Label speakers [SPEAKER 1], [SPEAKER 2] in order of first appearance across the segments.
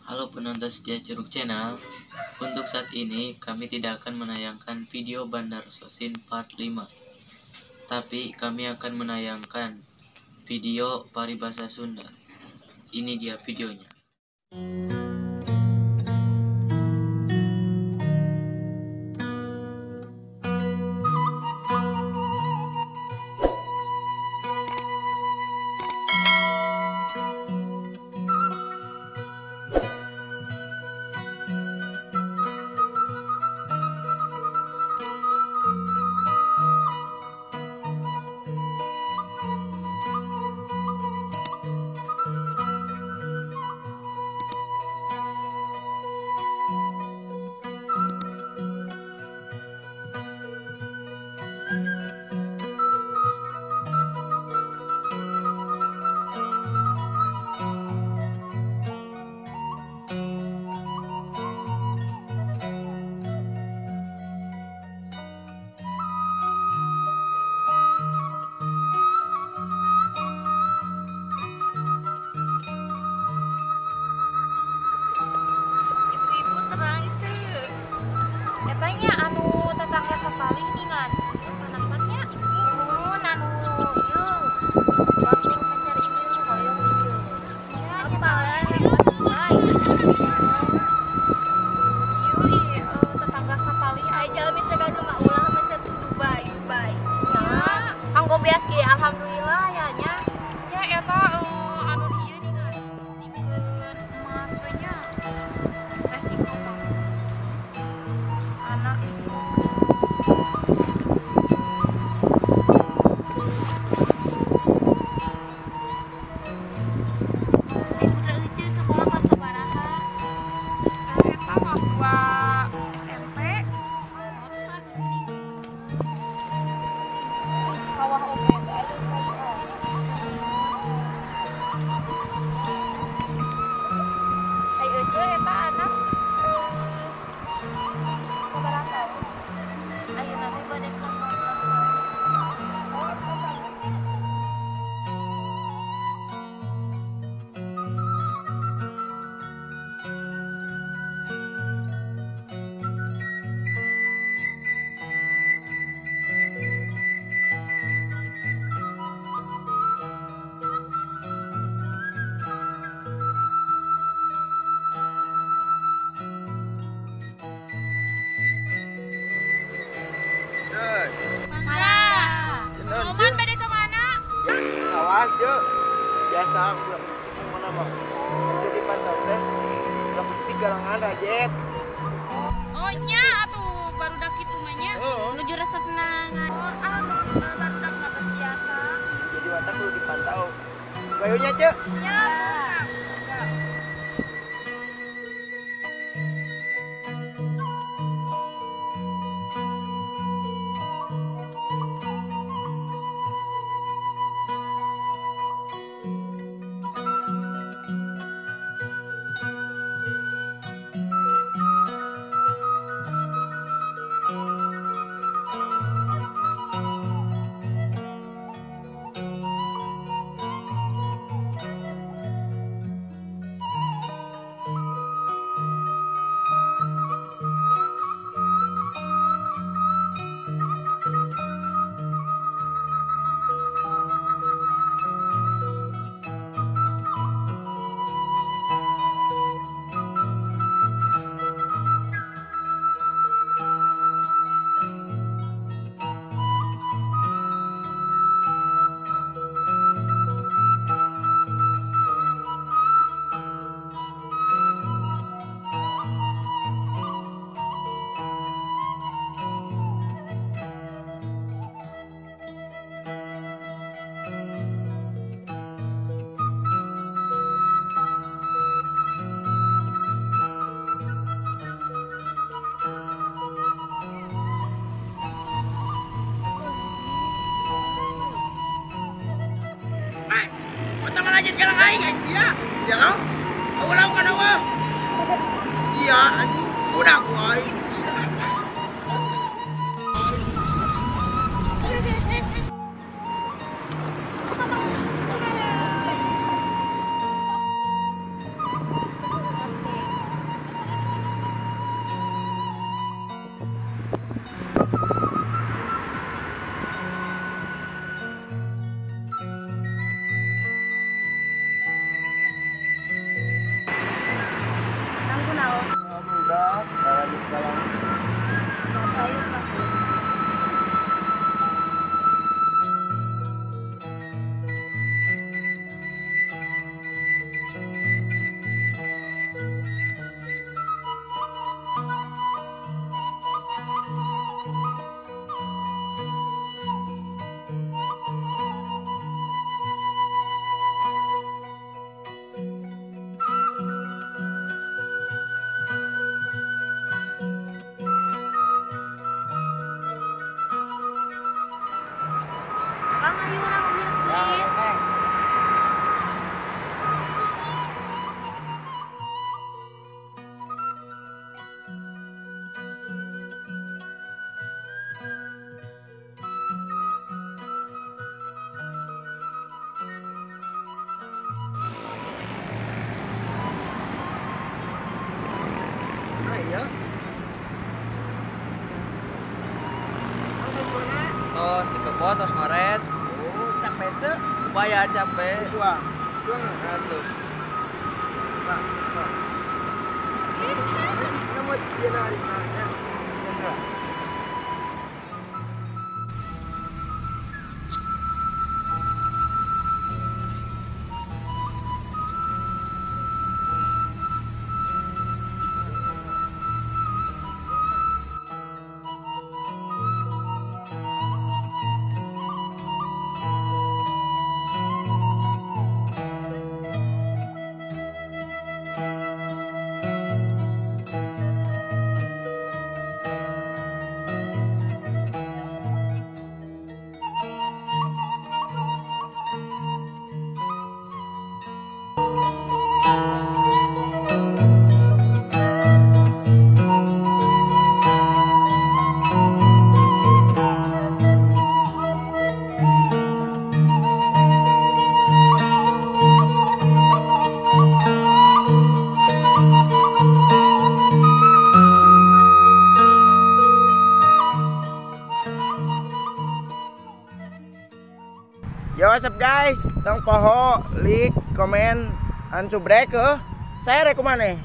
[SPEAKER 1] Halo penonton setia Curug Channel. Untuk saat ini kami tidak akan menayangkan video Bandar Sosin part 5. Tapi kami akan menayangkan video paribasa Sunda. Ini dia videonya.
[SPEAKER 2] Etanya anu tetangga sapalih ningan panasannya mun anu ieu batur meser ieu hoyong ieu ya apa ieu tetangga sapalih
[SPEAKER 3] ai jalmi teh gaduh mah ulah meser Dubai Dubai
[SPEAKER 2] ya
[SPEAKER 3] kanggo beas ge alhamdulillah ya nya
[SPEAKER 2] ya eta anu ieu ningan ningkeun emas we nya resiko banget anak itu.
[SPEAKER 3] Putra Ece sekolah kelas sabaraha?
[SPEAKER 2] Eta kelas 2 SMP.
[SPEAKER 3] Oh, terus ageng nih.
[SPEAKER 2] Sawah oge teh aya cai. Ai Ece eta anak sabaraha tahun?
[SPEAKER 3] Ayeuna teh bade ka 15 tahun.
[SPEAKER 2] Oh, tos ageng nya.
[SPEAKER 3] Oman bade ke mana?
[SPEAKER 4] Sawah je. Biasa ulah mana bang? Jadi pantau teh. Ulah penting galangan rajet.
[SPEAKER 2] Oh nya atuh barudak kitu mah nya.
[SPEAKER 3] Nuju resepna.
[SPEAKER 2] Oh ah barudak mah geus biasa.
[SPEAKER 4] Jadi watak kudu dipantau. Bayunya ce.
[SPEAKER 2] Nya.
[SPEAKER 4] Lanjut galang aing aing sia. Ya kau? Ulah kana wah. Sia anjing budak aing sia.
[SPEAKER 2] Ayo urang geus duit.
[SPEAKER 1] Tos di kebon tos ngoret.
[SPEAKER 4] Oh, capek teu?
[SPEAKER 1] Upaya capek.
[SPEAKER 4] Tuang. Tuang
[SPEAKER 1] atuh.
[SPEAKER 4] Nah, nah. Nomor ieu na nya. Yo, what's up guys? Tong poho, like, komen, and subrek heuh. Saya rek kumaneh?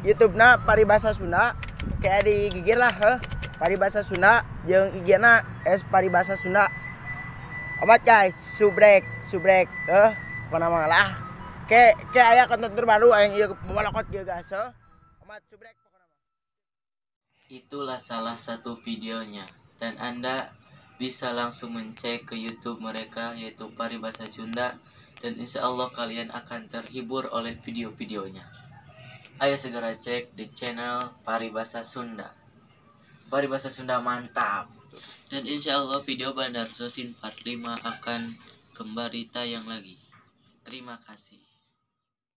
[SPEAKER 4] YouTube-na Paribasa Sunda, kayak digigir lah heuh. Paribasa Sunda jeung IG-na S Paribasa Sunda. Omat guys, subrek, subrek heuh. Pokona mah lah. Ke aya konten terbaru aya ieu bolokot ieu guys heuh. Omat subrek pokona mah.
[SPEAKER 1] Itulah salah satu videonya dan Anda bisa langsung mencek ke YouTube mereka yaitu Paribasa Sunda dan insya Allah kalian akan terhibur oleh video-videonya. Ayo segera cek di channel Paribasa Sunda. Paribasa Sunda mantap. Dan insya Allah video Bandar Sosin part 5 akan kembali tayang lagi. Terima kasih.